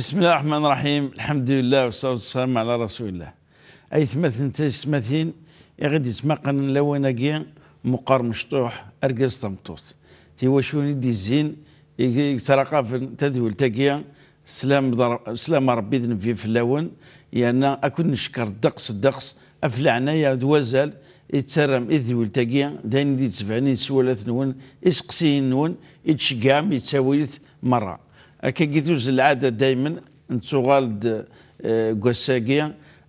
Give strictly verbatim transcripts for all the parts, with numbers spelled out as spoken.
بسم الله الرحمن الرحيم. الحمد لله والصلاة والسلام على رسول الله. Aytmaten d taysetmatin i ɣ-id-yettmaqalen lawan-agi, meqqar mecṭuḥ, argaz tameṭṭut. Tiwacul i d-izzin, i, i yettraqaben tadwilt-agi, sslam d Re-, sslam n Ṛebbi d nnbi fell-awen, yerna ad ken-neckeṛ ddeqs, ddeqs, ɣef leɛnaya d wazal i tettarram i tedwilt-agi, d ayen i d-yettbanen s walat-nwen, iseqsiyen-nwen, i d-tceggɛem, yettawi-t merra. Akkagi tuzzel lɛada daymen, nettuɣal-d, eh, deg wass-agi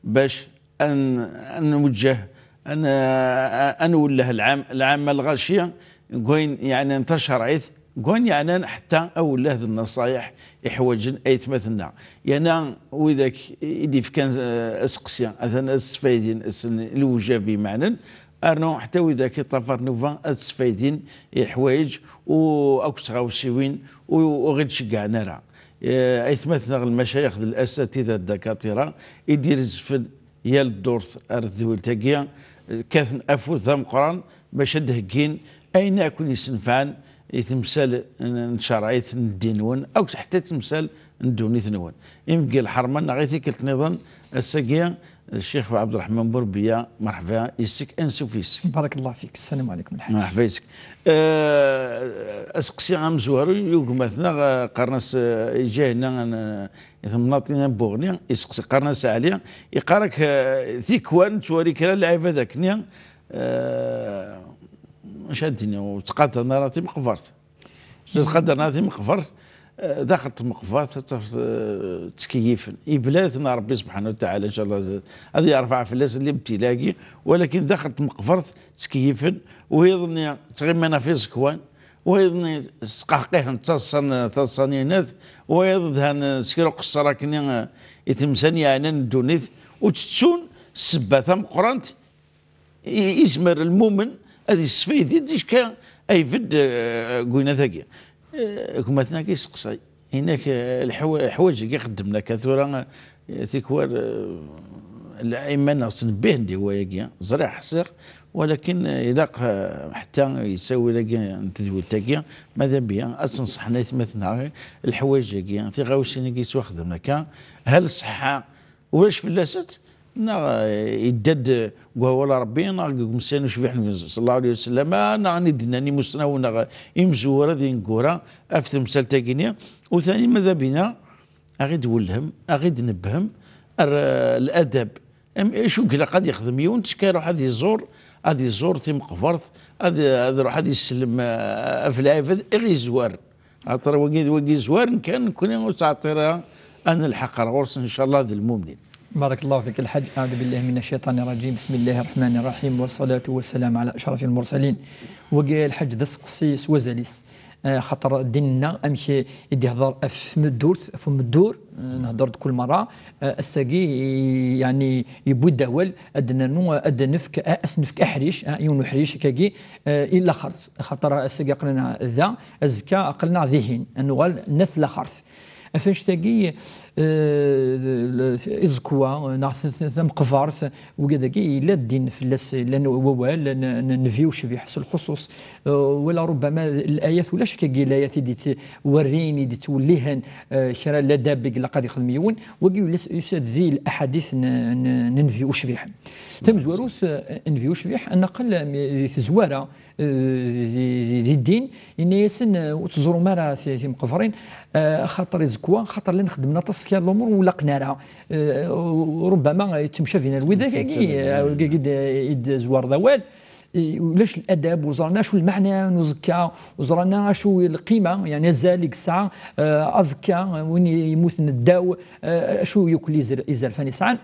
bac ad n-, ad nweǧǧeh, ad n-, ad nwelleh lɛam-, lɛamma lɣaci, deg wayen yeɛnan tacerɛit, deg wayen yeɛnan ḥetta awelleh d nnaṣayeḥ iḥwaǧen aytmaten-nneɣ. Yerna widak i d-ifkan, eh, aseqsi, atan ad sfaydin asen lewjab imeɛnen, rnu ḥetta widak i ṭṭafar nuba ad sfaydin i leḥwayeǧ u akked tɣawsiwin u ur ɣ-id-ceggɛen ara. Eh, aytmaten-nneɣ lmacayex d lasatida d dakatira i d-irezfen yal ddurt ar tedwilt-agi, kkaten afud d ameqqran bac ad d-heggin ayen akk yessenfɛen i temsal n, n tcerɛit n ddin-nwen, akk ḥetta i temsal n ddunit-nwen. Imeggi lḥerma neɣ i tikkelt nniḍen, ass-agi, Ccix Ɛebderreḥman Burbiya, merḥba yes-k, ansuf yes-k. Barakallah fik. Sslam ɛlikum lḥaǧ. Merḥba yes-k. Eh, aseqsi amezwaru i gma-tneɣ, eh, qqaren-as, eh, iǧahiden-a, eh, i temnaḍt-nni n Buɣni, iseqsi, qqaren-as Ɛli, iqqar-ak, eh, tikwal nettwali kra n lɛibad akkenni, eh, acu ad d-iniɣ, ur ttqadaren ara timeqbert. Ur ttqadaren ara timeqbert, eh, daxel tmeqbert ad tafeḍ, eh, ttkeyyifen. Yebla-ten Ṛebbi subḥanahu wa taɛala, incallah, ad yerfeɛ fell-asen libtila-agi, walakin daxel tmeqbert ttkeyyifen, wiyaḍ-nni ttɣiman ɣef iẓekwan, wiyaḍ-nni sqehqihen, ttaḍsan, taḍsa n yinat, wiyaḍ dhan s kra uqeṣṣer akkenni, eh, i temsal yeɛnan ddunit, ur ttettun ssebba tameqqrant i, izmer lmumen ad yesfaydi ticka aybed, eh, deg winat-agi. Eh, gma-tneɣ-agi yesteqsay. Inak, eh, lḥew-, lḥwaǧ-agi xeddmen akka tura, eh, tikwal, eh, lɛimma-nneɣ ttnebbihen-d i wayagi. Ẓriɣ ḥṣiɣ, walakin, eh, ilaq, eh, ḥetta yessawil-agi n tedwilt-agi, mada biya ad tenṣeḥ aytmaten-nneɣ, lḥwaǧ-agi, tiɣawsin-agi yettwaxedmen akka, hal ṣṣeḥḥa ulac fell-asent, neɣ, eh, yedda-d deg wawal n Ṛebbi, neɣ deg umsay n ucbiḥ n Nnbi sallallahu alayhi wa sallam, neɣ ayen i d-nnan imusnawen neɣ imezwura d ineggura ɣef temsalt-agi-nni, u tani mada bina, a ɣ-id-wellhem, a ɣ-id-nebbhem, ar, eh, ladab. Am, acu i ilaq ad yexdem yiwen, ticka iruḥ ad iẓur, ad iẓur timeqbert, ad, ad iruḥ ad isellem, eh, ɣef lɛibad i ɣ-yezwaren. Axaṭer wagi d wagi yezwaren kan, nekkni ur ttɛeṭṭir ara ad nelḥeq ar ɣur-sen, incallah, d lmumnin. Barakallahu fik, Lḥaǧ. أعوذ بالله من الشيطان الرجيم. بسم الله الرحمن الرحيم. والصلاة والسلام على أشرف المرسلين. Wagi, Lḥaǧ, d aseqsi s wazal-is. Eh, xaṭer ddin-nneɣ, amek i d-ihḍer ɣef tmeddurt, ɣef umeddur, eh, nhedder-d kul merra, eh, ass-agi, i, yeɛni, yewwi-d awal ad d-nernu, eh, ad d-nefk, eh, ad s-nefk aḥric, eh, yiwen uḥric akkagi, eh, i laxert. Xaṭer ass-agi aql-aneɣ da, azekka aql-aneɣ dihin, ad nuɣal n at laxert. Ɣef annect-agi, eh, iẓekwa, neɣ t-, t-, tameqbert, wigad-agi yella ddin fell-as, llan wawal n, n, n nnbi ucbiḥ s lxuṣuṣ, eh, wala rubbama layat, ulac akkagi layat i d-yettwerrin, i d-yettwellihen, eh, kra n ladab i ilaq ad ixdem yiwen, wagi yella s-, yusa-d di laḥadit n, n, n nnbi ucbiḥ. Tamezwarut, eh, nnbi ucbiḥ, ad naqel, eh, di tezwara, eh, di, di, di ddin, yenna-yasen, eh, ur teẓrum ara ti-, timeqbrin, eh, axaṭer izekwa, axaṭer llan xeddmen aṭas kra n lumuṛ ur laqen ara. Eh, rubbama, eh, yettemcabin ar widak-agi, eh, wigagi d-, i d-zwar d awal. Eh, ulac ladab, ur ẓran acu lmeɛna n uẓekka, ur ẓran acu lqima, yeɛni azal i yesɛa, eh, aẓekka, eh, win yemmuten ddaw, eh, acu yakk izerfan i sɛan.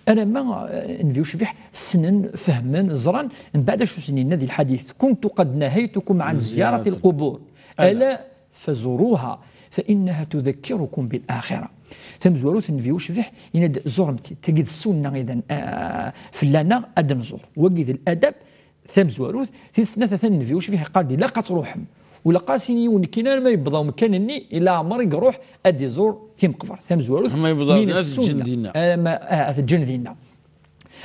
Alamma, eh, nnbi ucbiḥ ssnen, fehmen, ẓran, mbeɛd acu sen-yenna di lḥadit: كنت قد نهيتكم عن زيارة القبور، ألا فزوروها فإنها تذكركم بالآخرة. Tamezwarut, nnbi ucbiḥ yenna-d: "Zuremt-t, tagi d ssunna idan, ah, fell-aneɣ ad nẓur." Wagi d ladab. Tamezwarut, tis snat, atan nnbi ucbiḥ yeqqar-d ilaq ad truḥem. Ur ilaq ara s-yini yiwen nekkini arma yewweḍ umkan-nni, ila ɛmer i iruḥ ad iẓur timeqbert. Tamezwarut, ama yewweḍ min ar dinna, ad t-ǧǧen ssunna. Dinna. Ama, ah, ad t-ǧǧen dinna.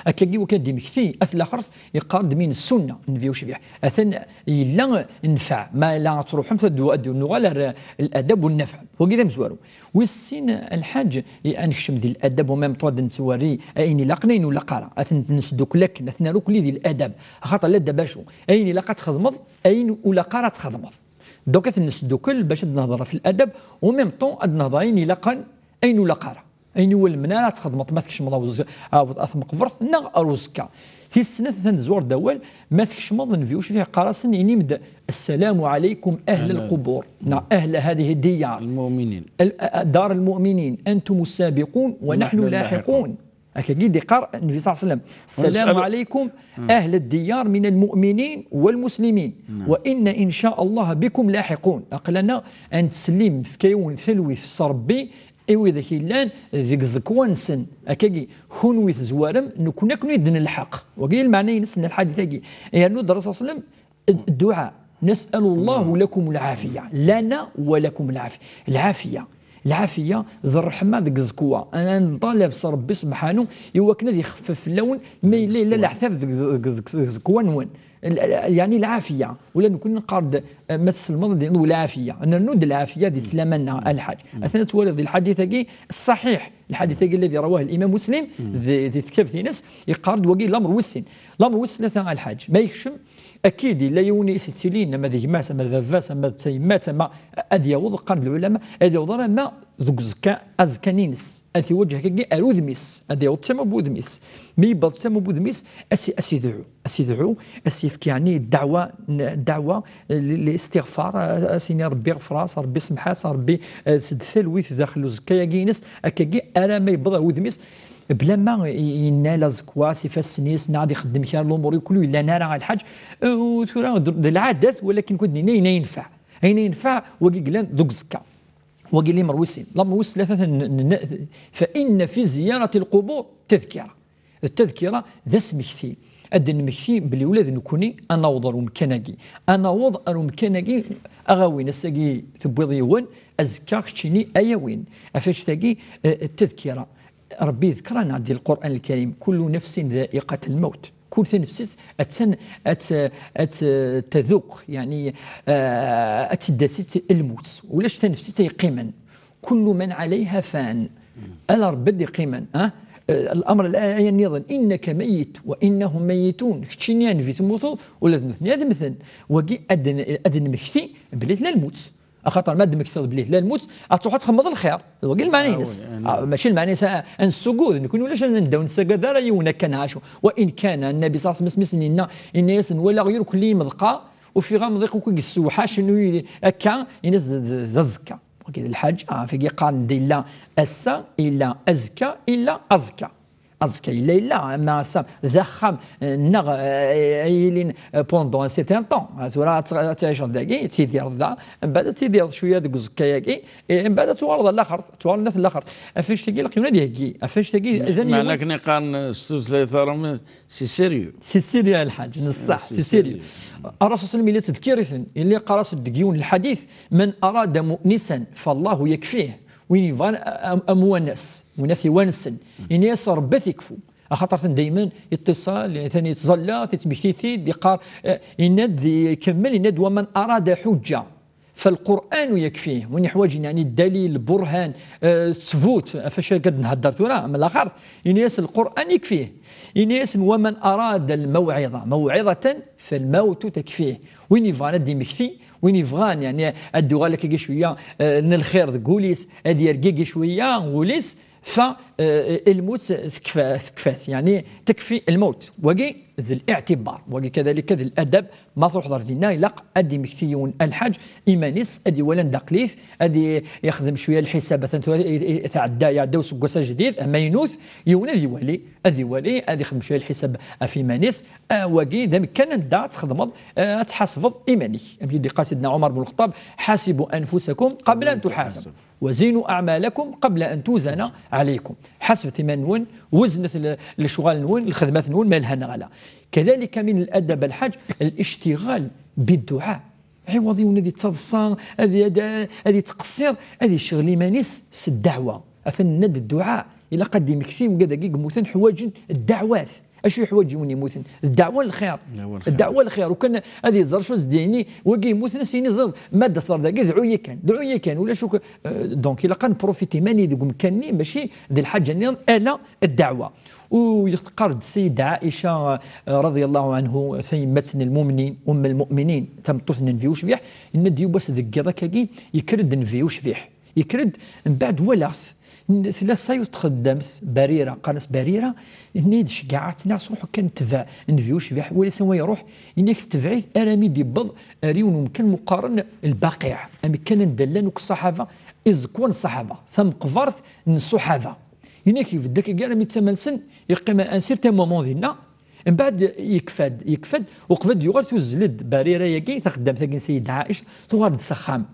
Akkagi wakken ad d-imekti at laxert, yeqqar-d min ssunna, nnbi ucbiḥ. Atan yella nnfeɛ, ma la ad truḥem, ad d-, ad d-nuɣal ar ladab u nnafeɛ. Wagi d amezwaru. Wis sin, lḥaǧ, i, ad nekcem di ladab, u même temps ad nettwari ayen ilaqen, ayen ur ilaq ara. Ad ten-nesdukkel akken, ad ten-nerr akk di ladab. Axaṭer ladab acu? Ayen ilaq ad txedmeḍ, ayen ur ilaq ara ad txedmeḍ. Donc ad ten-nesdukkel bac ad nehder ɣef ladab, u même temps ad nehder ayen ilaqen, ayen ur ilaq ara. Ayen iwulmen ara ad txedmeḍ ma tkecmeḍ ar uz-, ar, ar tmeqbert neɣ ar uzekka. Tis snat, atan tezwar-d awal, ma tkecmeḍ, nnbi ucbiḥ yeqqar-asen, inim-d: "Assalamu alaykum ahl al-qubur", neɣ "Ahl hadihi diyar". المؤمنين. Al-, a-, a-, "Dar al-mu'minin, antum as-sabiqun wa nahnu lahiqun". Akkagi i d-yeqqar nnbi ṣalla Llahu ɛalayhi wa sallam: "Assalamu alaykum ahl ad-diyar min al-mu'minin wal-muslimin. Wa inna in sha Allah bikum lahiqun." Aql-aneɣ ad nettsellim, nefka-yawen talwit s Rebbi, i widak yellan deg tẓekwa-nsen. Akkagi, kunwi tezwarem, nekkni ad ken-id-nelḥeq. Wagi i lmeɛna-ines n lḥadit-agi. Yernu-d Ṛṛasul ṣalla Llahu ɛalayhi wa sallam dduɛa: "Nas'alu Llahu lakum al-afiya, lana wa lakum al-afiya." Lɛafiya. Lɛafiya d ṛṛeḥma deg tẓekwa. Ad nṭalab s Ṛebbi subḥanu i wakken ad ixfef fell-awen ma yella yella leɛtab deg, deg, deg, deg tẓekwa-nwen. L-, l-, yeɛni lɛafiya. Ula d nekkni neqqar-d, eh, ma tselmeḍ ad d-tiniḍ lɛafiya. Nernu-d lɛafiya di sslam-nneɣ, a lḥaǧ. Atan ad twaliḍ di lḥadit-agi ṣṣaḥiḥ, lḥadit-agi alladhi rawah al-Imam Muslim, di, di tektabt-ines, yeqqar-d wagi lamer wis sin. Lamer wis tlata, a lḥaǧ. Ma yekcem, akid yella yiwen i s-yettilin, ama d gma-s, ama d baba-s, ama d tayemmat, ama ad yaweḍ, qqaren-d lɛulama, ad yaweḍ alamma deg uzekka, azekka-nni-ines, ad t-iwaǧeh akkagi ar udem-is, ad yaweḍ tama n wudem-is. Mi yewweḍ tama n wudem-is, ad s-, ad s-idɛu, ad s-idɛu, ad s-yefk, yeɛni, ddeɛwa, n-, ddeɛwa, l-, l-, istiɣfar, a-, ad s-yini: "Rebbi ɣfer-as, Rebbi semmeḥ-as, Rebbi, eh, sed talwit daxel uzekka-agi-ines", akkagi, arama yewweḍ ar wudem-is, bla ma y-, yennal aẓekwa s ifassen-is, neɣ ad ixeddem kra n lumuṛ i kullu yellan ara, a lḥaǧ. Eh, u tura d, d lɛadat, walakin kud nini ayen yenfeɛ. Ayen yenfeɛ, wagi yellan deg uzekka. Wagi limer wis sin. Lamer wis tlata, n-, n-, n-, fa inna fi ziyarati al-qubur tadhkira. D tadhkira, d asmekti. Ad d-nmekti belli ula d nekkni ad naweḍ ar umkan-agi. Ad naweḍ ar umkan-agi, a ɣ-awin, ass-agi tewwiḍ yiwen, azekka keččini a y-awin. Ɣef wannect-agi, eh, d tadhkira. Rebbi yedker-aneɣ-d di Lqur'an Lkarim: "Kullu nafsin dha'iqat al-mawt." Kul tanefsit attan ad t-, ad t-, ad taduq, yeɛni, eh, ad tt-id-taf lmut. Ulac tanefsit ay yeqqimen. "Kullu man alayha fan." Ala Rebbi ad d-yeqqimen, ha? Eh, lamer, laya nniḍen: "Innaka mayyit wa innahum mayyitun." Keččini a nnbi temmuteḍ, ula d nutni ad mmten. Wagi ad n-, ad nmekti belli tella lmut. Axaṭer ma d-tmektiḍ belli tella lmut, ad truḥ ad txedmeḍ lxir. D wagi lmeɛna-ines. Ah, oui, ah, mačči lmeɛna-ines a, a nessugud. Nekkni ulac anda ur nessagad ara yiwen akka neɣ acu. Wa in kana, Nnabi ṣalla Llahu ɛalayhi wa sallam, mi sen-yenna, yenna-yasen: "Walaɣ yir kulli imeḍqa, ufiɣ amḍiq akk i yessewḥacen, u yili akka", yenna-as: "D, d, d azekka." Wagi d lḥaǧ, ah, ɣef wagi qqaren-d illa ass-a, illa azekka, illa aẓekka. Aẓekka yella, yella, ama ass-a d axxam, eh, neɣ, eh, ay yilin, eh, pendant un certain temps. Ah, tura ad t-, ad tɛiceḍ dagi, ad tidireḍ da, mbeɛd ad tidireḍ cwiya deg uẓekka-agi, eh, mbeɛd ad tuɣaleḍ ar laxert, ad tuɣaleḍ ar laxert. Ɣef wannect-agi ilaq yiwen ad iheggi, ɣef wannect-agi d ayen meɛna akken i qqaren s tutlayt taṛumit, c'est sérieux. C'est sérieux a lḥaǧ, neṣṣaḥ, c'est sérieux. Ṛṛasul ṣalla Llahu ɛalayhi wa sallam yella yettdekkir-iten, yella yeqqar-as-d deg yiwen n lḥadit: "Man arada mu'nisan, fallahu yakfih." Win yebɣan a-, a-, amwanas, win ad t-iwansen, ini-as Rebbi ad t-ikfu. Axaṭer atan daymen iṭṭisal, atan yettẓalla, tettmekti-t-id, yeqqar, eh, yenna-d, ikemmel, yenna-d: "Wa man arada ḥuǧǧa, falqur'anu yakfih." Win yeḥwaǧen, yeɛni, ddalil, burhan, eh, ttbut, ɣef wacu akka d-nhedder tura, am laxert, ini-as Lqur'an yakfih. Ini-asen: "Wa man arada lmawɛiḍa, mawɛiḍatan, falmawtu takfih." Win yebɣan ad d-imekti, win yebɣan, yeɛni, ad d-uɣal akkagi cwiya, eh, n lxir deg wul-is, ad yergigi cwiya wul-is, fa, eh, lmut tekfa-, tekfa-t, yeɛni tekfi lmut. Wagi d liɛtibar, wagi kadalika d ladab, ma truḥeḍ ar dinna ilaq ad d-imekti yiwen a lḥaǧ iman-is, ad iwali anda aql-it, ad i-, ixdem cwiya lḥisab, atan tura i-, i-, tɛedda, iɛedda useggas ajdid, amaynut, yiwen ad iwali, ad iwali, ad ixdem cwiya lḥisab ɣef iman-is. Ah, wagi d amekkan anda ad txedmeḍ, ah, ad tḥasbeḍ iman-ik. Amek i d-yeqqar Sidna Ɛumar bun Lxeṭṭab: "Ḥasibu anfusakum qabla an tuḥasabu." "Wa zinu aɛmalakum qabla an tuzana aɛlaykum." Ḥasbet iman-nwen, weznet le-, lecɣal-nwen, lxedmat-nwen, ma yelha neɣ ala. Kadalika min ladab a lḥaǧ, al-ishtiɣal bidduɛa. Ɛiwaḍ yiwen ad yettaḍsa, ad, ad, ad yettqeṣṣir, ad yecɣel iman-is s ddeɛwa. Atan nenna-d dduɛa, ilaq ad d-imekti wigad-agi yemmuten ḥwaǧen ddeɛwat. Acu yeḥwaǧ yiwen yemmuten? D ddeɛwa n lxir. Ddeɛwa n lxir. Ddeɛwa n lxir. Ukan ad yeẓer acu as-d-yini wagi yemmuten, as-yini ẓer, ma d-aṣer dagi, dɛu-yi kan, dɛu-yi kan, ulac akk. Euh, donc, ilaq ad nprofiti mani deg umkan-nni, mačči d lḥaǧa nniḍen, ala ddeɛwa. U yeqqar-d Sayida Ɛica, euh, رضي الله عنه, tayemmat n lmumnin, Umm lmuminin, tameṭṭut n Nnbi ucbiḥ, yenna-d yiwwas deg yiḍ akkagi, yekker-d Nnbi ucbiḥ. Yekker-d, mbeɛd walaɣ-t. N-, tella ṣṣayut txeddamt, Barira, qqaren-as Barira, yenna-yi-d ceggɛeɣ-tt, nniɣ-as ruḥ kan tbeɛ Nnbi ucbiḥ, wali s anwa iruḥ, yenna-k tbeɛ-it armi d-yewweḍ ar yiwen umkan muqqaren Lbaqiɛ, amkan anda llan akk ṣṣaḥaba, iẓekwan n ṣṣaḥaba, tameqbert n ṣṣuḥaba. Yenna-k ibedd akkagi armi d tama-nsen, yeqqim un certain moment dinna, mbeɛd yekfa-d, yekfa-d, uqbel ad yuɣal tuzzel-d Barira-agi, taxeddamt-agi n Sayida Ɛica, tuɣal-d s axxam.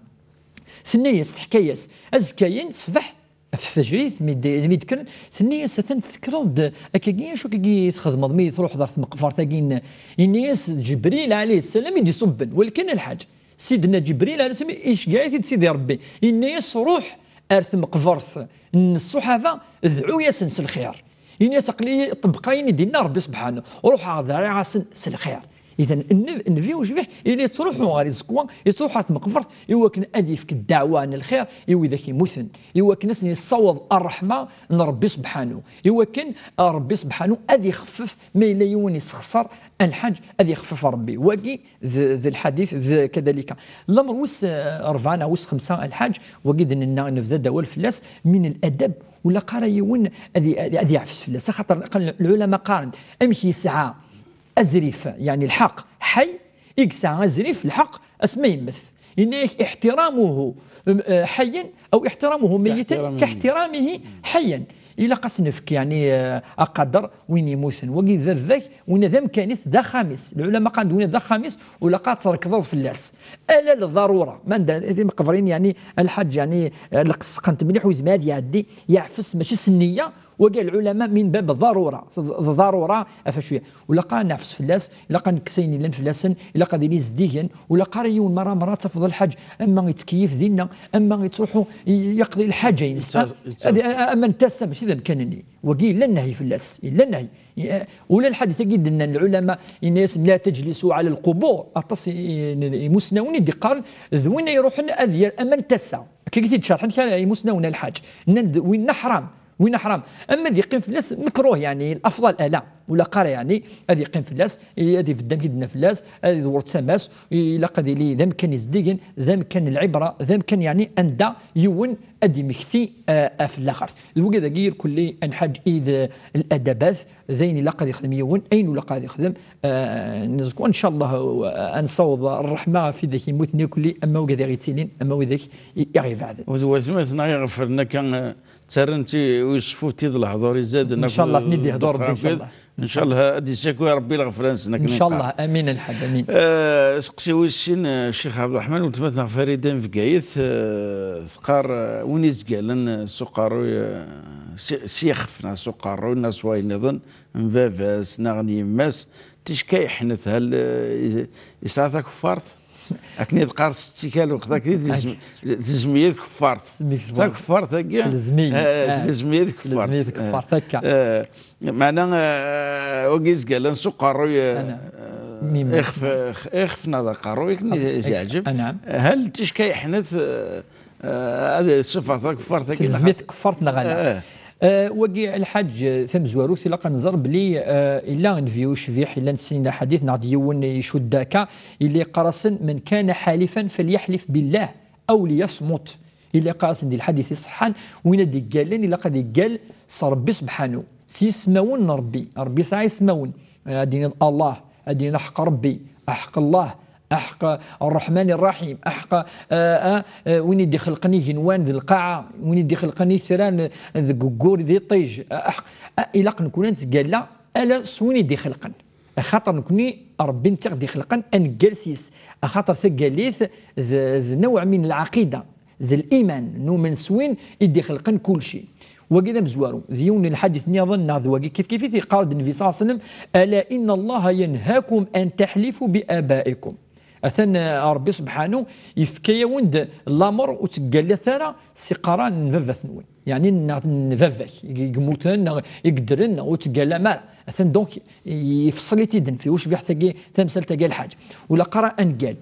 Tenna-yas, teḥka-yas, azekka-yin ṣṣbeḥ, ɣef tfejrit, mi d-, mi d-kkren, tenna-yas, atan tekkreḍ-d akkagi, acu akkagi txedmeḍ mi truḥeḍ ɣer tmeqbert-agi n-, yenna-yas Ǧebril ɛalayhi ssalam i d-iṣubben, walakin a lḥaǧ, Sidna Ǧebril ɛalayhi ssalam iceggeɛ-it-id Sidi Ṛebbi, yenna-yas, ruḥ ar tmeqbert n ṣṣuḥaba, dɛu-yasen s lxir. Ini-as, aql-iyi ṭebbqeɣ ayen i d-yenna Ṛebbi Sebḥanu, ruḥeɣ ḍriɣ-asen s lxir. Idan, nn-, Nnbi ucbiḥ, ili yettruḥu ɣer iẓekwa, yettruḥu ɣer tmeqbert, i wakken ad yefk ddeɛwa n lxir i widak yemmuten, i wakken ad sen-yessaweḍ ṛṛeḥma n Ṛebbi Sebḥanu, i wakken Ṛebbi Sebḥanu ad ixfef ma yella yiwen yessexṣer a lḥaǧ, ad ixfef Ṛebbi. Wagi d, d lḥadit, d kadalika. Lamer wis, eh, ṛebɛa neɣ wis xemsa a lḥaǧ, wagi d-nenna nebda-d awal fell-as, min ladab, ur ilaq ara yiwen ad i-, ad i-, ad yeɛfes fell-as. Axaṭer lɛulama qqaren-d, amek yesɛa azrif, yeɛni lḥeqq, ḥay, i yesɛa azrif, lḥeqq, asmi yemmet. Yenna-yak, احترامه, eh, حيا أو احترامه ميتا كاحترامه حيا. Ilaq ad s-nefk, yeɛni, eh, aqader win yemmuten. Wagi d baba-k, winna d amkan-is, d axxam-is. Lɛulama qqaren-d winna d axxam-is, ur ilaq ad trekḍeḍ fell-as. Ala lḍarura. Ma anda timeqbrin, yeɛni, a lḥaǧ, yeɛni, eh, leqseqent mliḥ, ur yezmir ad iɛeddi, yeɛfes, mačči s nniya, wagi lɛulama min bab ḍarura. D ḍarura, ɣef acu ya. Ur ilaq ara neɛfes fell-as, ilaq ad nekkes ayen yellan fell-asen, ilaq ad ilin zeddigen, ur ilaq ara yiwen merra merra ad tafeḍ lḥaǧ, ama yettkeyyif dinna, ama yettruḥu i-, yeqḍi lḥaǧa-ines. Yettaẓ-, yettaẓ-, a-, ama n tasa, mačči d amkan-nni. Wagi yella nnehyi fell-as, yella nnehyi. I-, eh, ula lḥadit-agi d-nnan lɛulama, yenna-yasen, لا تجلسوا على القبور. Aṭas i-, i-, imusnawen i d-iqqaren, d win ay iruḥen ad yer-, ama n tasa. Akka i t-id-cerḥen kra imusnawen a lḥaǧ. Nnan-d winna ḥram. Winna ḥram. Ama ad yeqqim fell-as, mekruh, yeɛni, lafḍal ala. Ur ilaq ara, yeɛni, ad yeqqim fell-as, i-, ad ibedd amek i d-nna fell-as, ad idewwer d tama-s, i-, ilaq ad yili d amkan izeddigen, d amkan n lɛibra, d amkan, yeɛni, anda yiwen ad d-imekti, eh, ɣef laxert. D wagi dagi irkelli a lḥaǧ i d, eh, ladabat, d ayen ilaq ad yexdem yiwen, ayen ur ilaq ad yexdem, eh, nezku, ncallah, eh, ad nessaweḍ ṛṛeḥma ɣef widak yemmuten irkelli, ama wigad i ɣ-yettilin, ama widak i, i ɣ-ibeɛden. U d watmaten-a iɣefren akka, eh, ttarran-tt i usfut i d lehdur izaden. Ncallah, ad ten-id-ihdur Rebbi, ncallah. Ncallah, ad d-isaki Rebbi lɣefra-nsen akken ilaq. Ncallah, amin a lḥaǧ, amin. Eh, seqsi wis sin, eh, Ccix Ɛebderreḥman, weltma-tneɣ Farida n Bgayet, eh, teqqar, eh, win izgalen, eh, s uqerruy, eh, s, s yixef neɣ s uqerruy neɣ s wayen nniḍen, n baba-s neɣ n yemma-s, ticka yeḥnet, hal, eh, yesɛa takeffart? Akken i teqqar setti ka lweqt, akken i tezm-, tezmiyet keffart. Tezmiyet keffart. Takeffart-agi, telzem-iyi. Eh, ah, telzem-iyi keffart. Telzem-iyi keffart, eh, akka. Eh, meɛna, eh, wagi izgalen s uqerruy, eh, eh, ixef, ixef neɣ d aqerruy, akken i s-yeɛǧeb. Hal ticka yeḥnet, eh, eh, ad seffeɣ takeffart-agi, telzem-it tkeffart neɣ ala? Eh. Eh, wagi, a lḥaǧ, eh, tamezwarut, ilaq ad nẓer belli, eh, illa nnbi ucbiḥ, illa nessin lḥadit, neɣ d yiwen icudd akka, illa yeqqar-asen, من كان حالفا فليحلف بالله أو ليصمت. Illa yeqqar-asen di lḥadit iṣeḥḥan, win ad d-iggallen, ilaq ad iggal s Rebbi sebḥanu, s yismawen n Rebbi. Rebbi yesɛa ismawen. Eh, ad d-tiniḍ Allah, ad d-tiniḍ aḥeqq Rebbi, aḥeqq Allah, aḥeqq Ṛṛeḥman Ṛṛaḥim, aḥeqq, eh, eh, eh, win i d-ixelqen igenwan d lqaɛa, win i d-ixelqen itran deg uggur d iṭij, eh, aḥeqq, eh, ilaq nekni ad nettgalla ala s win i d-ixelqen. Axaṭer nekni, Ṛebbi netta i ɣ-d-ixelqen, ad neggal s yis. Axaṭer taggallit d, d نوع من العقيدة, d liman, numen s win i d-ixelqen kulci. Wagi d amezwaru, d yiwen n lḥadit nniḍen, neɣ d wagi kifkif i t-yeqqar-d Nnbi صلى الله عليه وسلم, ألا إن الله ينهاكم أن تحلفوا بآبائكم. Atan, eh, Ṛebbi sebḥanu yefka-yawen-d lameṛ ur ttgallat ara s iqerran n baba-twen. Yeɛni n, n baba-k i yemmuten neɣ i yeddren neɣ ur ttgallam ara. Atan donc yefṣel-it-id nnfi ucbiḥ-agi, tamsalt-agi a lḥaǧ. Ula qqar angal.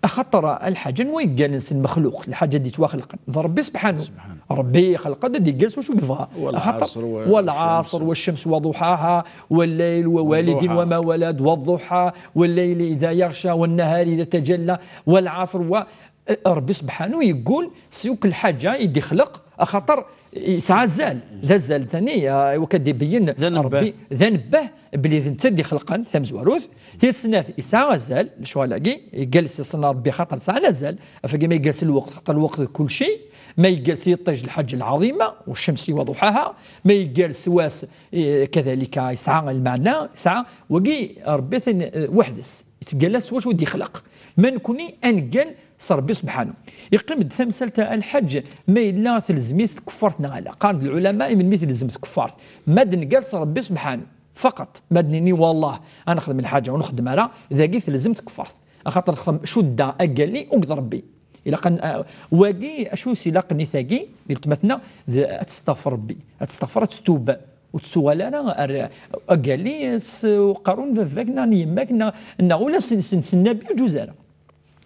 Axaṭer a lḥaǧ, anwa yeggalen s lmexluq, lḥaǧa d-yettwaxelqen? D Ṛebbi subḥanu. Ṛebbi ixelq-d ad yeggal s wacu yebɣa. Axaṭer والعصر و-، والعصر والشمس وضحاها والليل ووالد وما ولد والضحى والليل إذا يغشى والنهار إذا تجلى والعصر و-، Ṛebbi subḥanu yeggul s yakk lḥaǧa i d-ixleq, axaṭer yesɛa azal. D azal tani, ah, iwakken ad d-ibeyyen Ṛebbi, d anebbeh belli d netta i d-ixelqen tamezwarut. Tidet snat, yesɛa azal, lecɣal-agi, yeggal s-yessen Ṛebbi xaṭer sɛan azal. Afagi ma yeggal s lweqt, xaṭer lweqt d kulci, ma yeggal s yiṭij lḥaǧa lɛaḍima, والشمس وضحاها, ma yeggal s wass, eh, kadalika yesɛa lmeɛna, yesɛa, wagi Ṛebbi atan, eh, weḥd-s, yettgalla s wacu i d-ixleq. Ma nekni ad neggal s Ṛebbi subḥanu. Yeqqim-d tamsalt a lḥaǧ, ma yella telzem-it tkeffart neɣ ala. Qqaren-d lɛulama, i melmi telzem tkeffart? Ma d-neggal s Ṛebbi subḥanu, faqat. Ma d-nini, wallah, ad nexdem lḥaǧa ur nxeddem ara, dagi telzem tkeffart. Axaṭer nexdem cudda agalli akked Ṛebbi. Ilaq an-, a-, wagi, acu i s-ilaqen i tagi, di weltma-tneɣ, d ad testaɣfer Ṛebbi, ad testaɣfer, ad tettub, ur tettuɣal ara ar agalli s uqerru n baba-k neɣ n yemma-k neɣ, neɣ ula s, s, s nnabi ur ǧuz ara.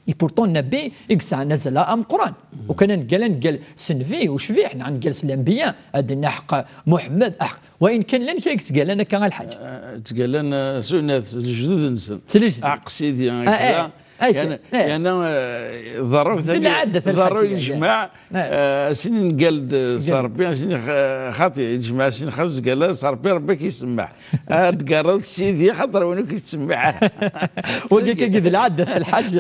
Et pourtant, nnabi i yesɛan azal ameqqran. Ukan ad neggal, ad neggal s nnbi ucbiḥ, neɣ ad neggal s lanbiya, ad d-nini aḥeqq Muḥemmed, aḥeqq. Wa in kan llan kra i yettgallan akka a lḥaǧ. Eh, ttgallan, eh, s unat, s lejdud-nsen. S lejdud. Aḥeqq Sidi, ah, eh, kra. Ay, yani, eh, yani, eh, ḍerru d tagi, lɛadat a lḥaǧ, ḍerru i lejmaɛ, eh, eh, sin ngal-d s Ṛebbi, sin xa-, xaṭi, lejmaɛ sin xaṭi, tgalla s Ṛebbi, Ṛebbi k-isemmeḥ. Ad tgarreḍ Sidi, xaṭer win ur k-isemmeḥ ara. Wagi akka d lɛadat a lḥaǧ.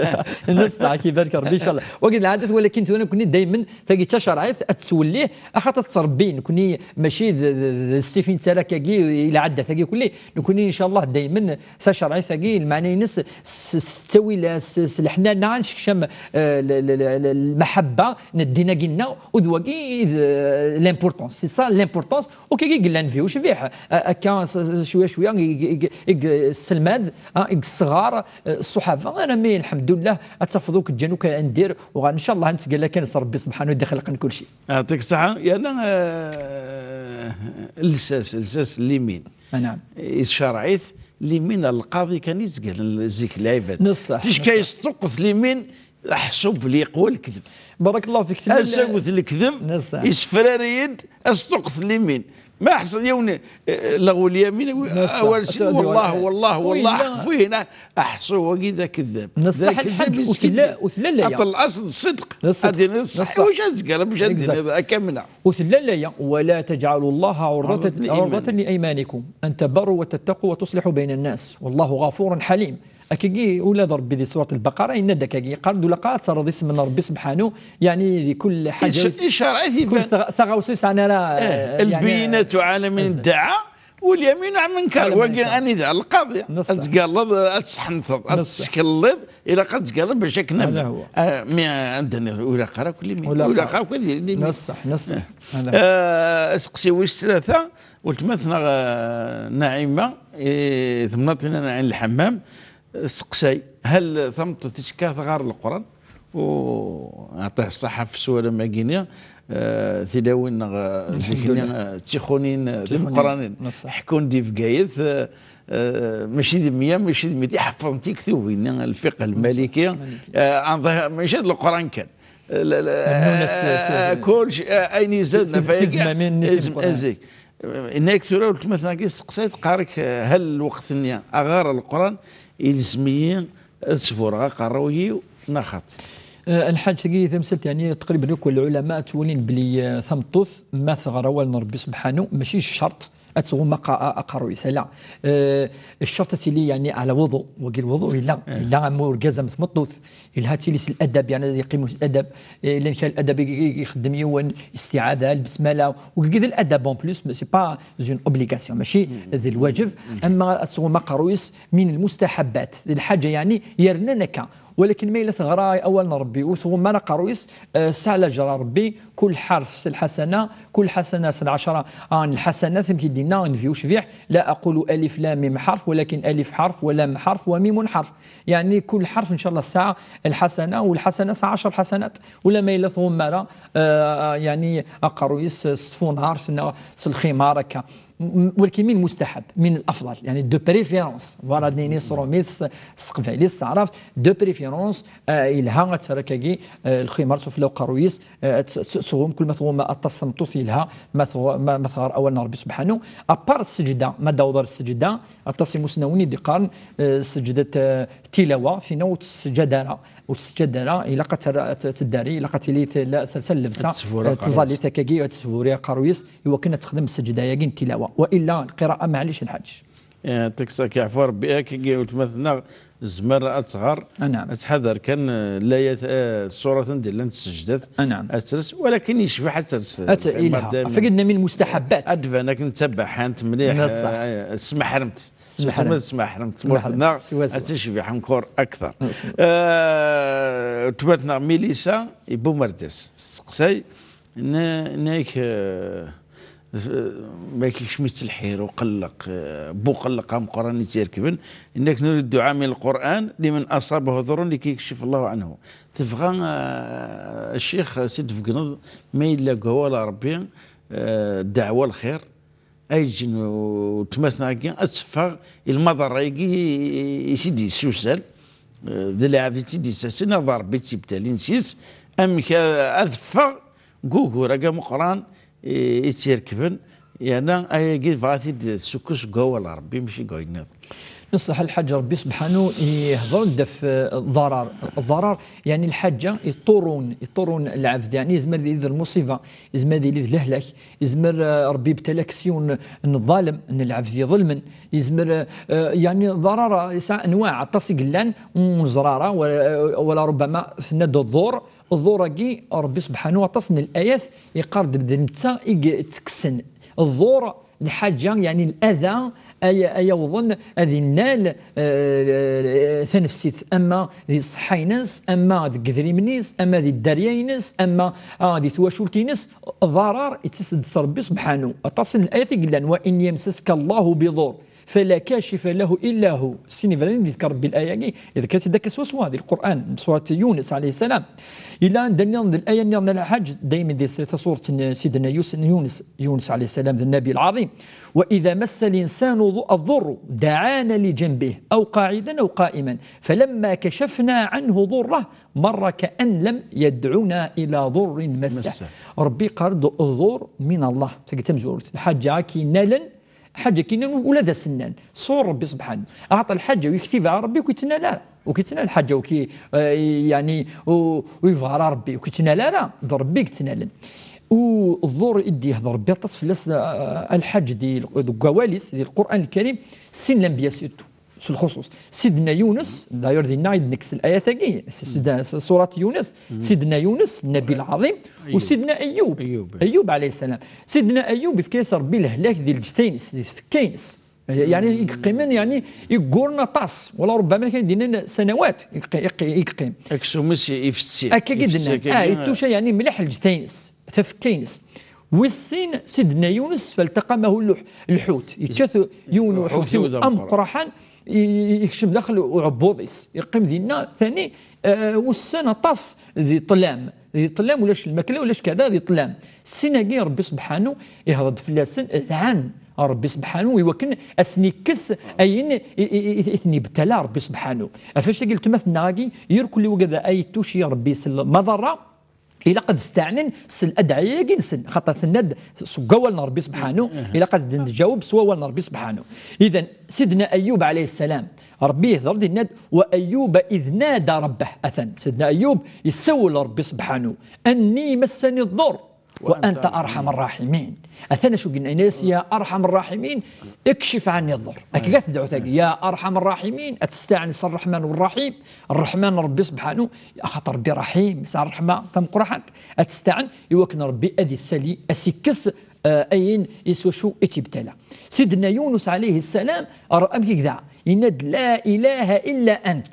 Neṣṣaḥ, k-ibarek Ṛebbi, incallah. Wagi d lɛadat, walakin tura nekni daymen tagi d tacerɛit, ad tettwellih, axaṭer tettṛebbi, nekni mačči d, d, d, d ssif i nettarra akkagi, i lɛadat-agi kulli, nekni incallah daymen tacerɛit-agi, lmeɛna-ines s, s ttawilat, s, s leḥnana, ad nsekcem, eh, l-, l-, l-, l-, lmaḥabba n ddin-agi-nneɣ, u d wagi i d, eh, l'importance. C'est ça l'importance. U kagi i yellan fi ucbiḥ, a-, akka s, s, cwiya cwiya i, i, i, i yesselmad, ah, i yesɣar, eh, ṣṣuḥaba, armi, lḥemdullah, ad tafeḍ akk ǧǧan akk andir, uɣal, ncallah, ad nettgalla kan s Ṛebbi subḥanu i d-ixelqen kulci. Yeɛṭik ṣṣeḥḥa. Yerna, eh, lsas, lsas n limin. Anɛam. Icerɛ-it limin ar lqaḍi kan i ttgallan zik lɛibad. Neṣṣaḥ, ticka neṣṣaḥ. Yesṭuqqet limin, aḥṣu belli yeqwa lekdeb. Barakallahu fik. Asagut lekdeb, neṣṣaḥ. Yessefrari-d, asṭuqqet limin. Ma ḥṣel yiwen, eh, leɣwel yamin, neṣṣaḥ. Awal sin, wallah, wallah, wallah, ḥfu hina, aḥṣu wagi d akeddab. Neṣṣaḥ, d akeddab, lḥaǧ, ur tella, ur tella laya. Aṭel asl ṣṣidq. Neṣṣaḥ. Ad d-tiniḍ ṣṣeḥ, neṣṣaḥ. Wacu ad tgaleḍ, wacu ad d-tiniḍ, akka mneɛ. Ur tella laya, ولا تجعلوا الله عرضة، عرضة لأيمانكم أن تبروا وتتقوا وتصلحوا بين الناس والله غفور حليم. Akkagi, ula d Ṛebbi di surat Lbaqara yenna-d akkagi, yeqqar-d ula qqar ad terreḍ isem n Ṛebbi subḥanu, yeɛni di kul ḥaǧa, ic-, icerɛ-it kul iban. Taɣ-, taɣawsa ur yesɛan ara, eh, yeɛni, البينة على من ادعى واليمين على من أنكر. Wagi anida lqaḍi. Neṣṣaḥ. Ad tgalleḍ, ad tesḥenteḍ, ad teskelliḍ, ilaq ad tgalleḍ bac akken. هذا هو. Ah, mi ad d-tiniḍ, ur ilaq ara akk limin. Ur ilaq ara akk ad yili limin. Neṣṣaḥ, neṣṣaḥ. Eh, aseqsi wis tlata, weltma-tneɣ, eh, Naɛima, eh, temnaḍt-nni n Ɛin Lḥemmam, eh, tesseqsay, hal tameṭṭut ticka tɣar Leqran? U ɛṭih ṣṣaḥa ɣef sswal-agi-nni, eh, tilawin neɣ, eh, zik-nni, eh, d tixunin, eh, d imeqqranen. Ḥekkun di Bgayet, eh, eh, mačči d meyya, mačči d meyya, ḥeffḍen tiktubin-nni, lfiqh lmaliki, eh, mačči d Leqran kan. La, la, eh, kulci, eh, ayen izad n afayagi, tizmamin-nni, eh, zik. Yenna-yak tura weltma-tneɣ-agi testeqsay, teqqar-ak, eh, hal lweqt-nni aɣar Leqran ilzem-iyi ad sburreɣ aqerruy-iw neɣ xaṭi? Eh, lḥaǧ-agi tamsalt, yeɛni, taqriban akk lɛulama ttwalin belli, eh, tameṭṭut ma teɣra awal n Ṛebbi subḥanu, mačči d ccerṭ ad tɣumm aqa-, a-, aqerruy-is, ala. Eh, ccerṭ ad tili, yeɛni, ɛla lwuḍu, wagi lwuḍu yella, yella am urgaz am tmeṭṭut, yelha ad tili s ladab, yeɛni ad yeqqim s ladab. Eh, llan kra ladab i, i, i ixeddem yiwen, istiɛada, lbesmala, wagi d ladab en plus, mais c'est pas une obligation, mačči d lwaǧeb. Ama ad tɣumm aqerruy-is min lmustaḥabbat, d lḥaǧa, yeɛni, yernan akka. Walakin ma yella teɣra awal n Ṛebbi, ur tɣumm ara aqerruy-is, eh, tesɛa laǧer Ṛebbi, kul ḥarf s lḥasana, kul ḥasana s lɛecṛa n lḥasanat, amek i d-yenna Nnbi ucbiḥ: "لا أقول ألف لام ميم حرف، ولكن ألف حرف ولام حرف وميم حرف." Yeɛni, kul ḥarf, ncallah, tesɛa lḥasana, u lḥasana tesɛa ɛecṛa ḥasanat. Ula ma yella tɣumm ara, eh, yeɛni, aqerruy-is s tfunart neɣ s lximar, akka. M-, walakin min mustaḥab, min lafḍal, yeɛni de préférence. Voilà, ad nini s tṛumit, s, s teqbaylit, s taɛrabt, de préférence, eh, yelha ad terr akkagi, eh, lximar sufella uqerruy-is, eh, ad t-, t-, tɣumm, kul ma tɣumm aṭas tmeṭṭut yelha, ma tɣ-, ma, ma tɣar awal n Ṛebbi subḥanu. À part sseǧda, ma d-awḍ ar sseǧda, aṭas imusnawen i d-iqqaren, eh, sseǧda, eh, tilawa, tinna ur tesseǧad ara, ur tesseǧad ara, ilaq ad terr-, ad t-, teddari, ilaq ad tili tella, tella llebsa, ad tesbur eh, aqerruy-is. Tẓallit akkagi, ad tesburi aqerruy-is, i wakken ad texdem sseǧda-yagi n tilawa. Wa illa lqira'a, maɛlic lḥaǧ. Eh, yeɛṭik ṣṣeḥḥa, yeɛfu Ṛebbi, akkagi weltma-tneɣ tezmer ad tɣer, anɛam, ad tḥader kan, eh, layat, eh, ṣṣurat anda llant sseǧdat, anɛam, ad tres, walakin yecbeḥ ad tres, eh, ad t-, lximar ilha. Daymen. Ɣef wagi d-nenna min mustaḥabbat. Ad d-tban akken d tabaḥant mliḥ, eh, tesmeḥremt. Tesmeḥremt. Surtout ma tesmeḥremt tmurt-nneɣ, siwa, siwa, ad tecbeḥ encore akteṛ. Eh, weltma-tneɣ Milisa i Bumerdas, testeqsay, n-, nek, eh, f-, ma kikcem-itt lḥir, uqelleq, eh, buqelleq ameqqran i tt-yerkben, nek نريد الدعاء من القرآن لمن أصابه ضر لكي يكشف الله عنه. Tebɣa, eh, ccix, s i d-tbegneḍ, ma yella deg wawal Ṛebbi, eh, ddeɛwa lxir, ay ǧǧen weltma-tneɣ-agi ad teffeɣ i lmaḍerra-agi i, i, i t-id-yessusan, eh, d lɛebd i tt-id-yessasen, ad Ṛebbi tt-ibtalin s-yes, amek a-, ad teffeɣ deg ugur-agi ameqqran i, i tt-yerkben, yerna ayagi tebɣa ad t-id-tessukkes deg wawal n Ṛebbi, mačči deg wayen nniḍen. Ṣṣeḥ lḥaǧ, Ṛebbi subḥanu ihder-d ɣef, eh, ḍarar. Ḍarar, yeɛni lḥaǧa iṭurrun, iṭurrun lɛebd, yeɛni yezmer ad yili d lmuṣiba, yezmer ad yili d lehlak, yezmer, eh, Ṛebbi ibtalak s yiwen n ḍalem, n lɛebd iḍelmen, yezmer, eh, eh, yeɛni ḍarar yesɛa anwaɛ aṭas i yellan, ur neẓra ara, wala, wala rubbama tenna-d ḍur, ḍur-agi, Ṛebbi subḥanu aṭas n layat iqqar-d d netta i yettekksen. Ḍur, lḥaǧa, yeɛni lada, ay, ay awḍen ad innal, eh, tanefsit, ama di ṣṣeḥḥa-ines, ama deg idrimen-is, ama di dderya-ines, ama, ah, di twacult-ines, ḍarar ittas-d s Ṛebbi subḥanu. Aṭas n layat i yellan, وإن يمسسك الله بضر فلا كاشف له إلا هو. Sin iberdan i d-yefka Ṛebbi laya-agi, yefka-tt-id akka swaswa di Lqur'an, surat Yunus alayhi ssalam. Yella anda nniḍen d laya nniḍen, lḥaǧ, daymen di tasurt n Sidna Yus-, Yunus, Yunus alayhi ssalam, d Nnabi lɛaḍim. وإذا مس الإنسان الضر دعانا لجنبه أو قاعدا أو قائما فلما كشفنا عنه ضره مر كأن لم يدعنا إلى ضر مسه. Ṛebbi yeqqar-d ḍur min Allah. Tagi d tamezwarut. Lḥaǧa akken nnalen, lḥaǧa akken nnalen ula d as-nnan. Ṣṣur Ṛebbi subḥanu. Axaṭer lḥaǧa ur yektib ara Ṛebbi, ur k-yettnal ara. Ur k-yettnal lḥaǧa, ur k-, eh, yeɛni, ur, ur yebɣa ara Ṛebbi, ur k-yettnal ara, d Ṛebbi i yettnalen. U ḍur i d-yehder Ṛebbi aṭas fell-as, eh, lḥaǧ di, deg wawal-is, di Lqur'an Lkarim, sin lenbiya surtout. S lxuṣuṣ, Sidna Yunus, d'ailleurs, dinna i d-nekkes layat-agi, s, s, s, surat Yunus, Sidna Yunus, Nnabi lɛaḍim, u Sidna Ayyub, Ayyub alayhi ssalam. Sidna Ayyub, yefka-yas Ṛebbi lehlak di lǧetta-ines, di tfekka-ines. Yeɛni, i yeqqimen, yeɛni, i yegguren aṭas, wala rubbama kan d-nnan sanawat, i yeqqi-, i yeqqi-, i yeqqim. Aksum-is ifetti. Akka i d-nnan. Ah, ittuca, yeɛni, mliḥ lǧetta-ines, tafekka-ines. Wis sin, Sidna Yunus, فالتقمه اللح-، الحوت. Yečča-t yiwen n uḥutiw ameqqraḥan, i-, i-, yekcem daxel uɛebbuḍ-is. Yeqqim dinna, tani, eh, ussan aṭas di ṭṭlam. Di ṭṭlam, ulac lmakla, ulac kada, di ṭṭlam. Sin-agi, Ṛebbi subḥanu ihder-d fell-asen, dɛan Ṛebbi subḥanu, i wakken ad sen-ikkes ayen i, i, i, i ten-ibtala Ṛebbi subḥanu. Ɣef wacu-agi, weltma-tneɣ-agi, irkelli wigad ay ittuci Ṛebbi s lmaḍerra, ilaq ad steɛnen s ladɛaya-agi-nsen, xaṭer tenna-d seg wawal n Ṛebbi subḥanu, ilaq ad d-nǧaweb s wawal n Ṛebbi subḥanu. Idan, Sidna Ayyub alayhi ssalam, Ṛebbi ihder-d, yenna-d: "وأيوب إذ نادى ربه." Atan, Sidna Ayyub yessawel Ṛebbi subḥanu: "أني مسني الضر وأنت أرحم الراحمين." Atan acu yenna, yenna-yas: "يا أرحم الراحمين، اكشف عني الضر." Akka i tedɛut-agi: "يا أرحم الراحمين", ad testeɛn s Ṛṛeḥman u Ṛṛaḥim, Ṛṛeḥman Ṛebbi subḥanu, axaṭer Ṛebbi ṛaḥim, yesɛa ṛṛeḥma tameqqraḥant, ad testeɛn i wakken Ṛebbi ad isali, ad s-ikkes, eh, ayen s wacu i tt-ibtala. Sidna Yunus alayhi ssalam, ar-, amek i yedɛa? Yenna-d: "لا إله إلا أنت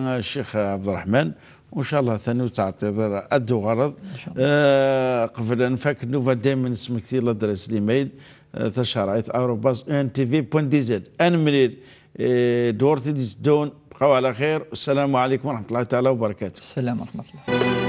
Ccix Ɛebderreḥman. Ncallah tani ur teɛṭiḍ ara ad d-tuɣaleḍ. Ncallah. Eh, qbel ad nfak nnuba, daymen nesmekti l'adresse l'email, eh, tacerɛit arobase E N T V point D Z. Ad nemlil, eh, ddurt i d-iteddun. Bqaw ɛla xir. Assalamu ɛlikum wa rahmatullahi taɛala wa barakatuh. Ssalam wa rahmatullah.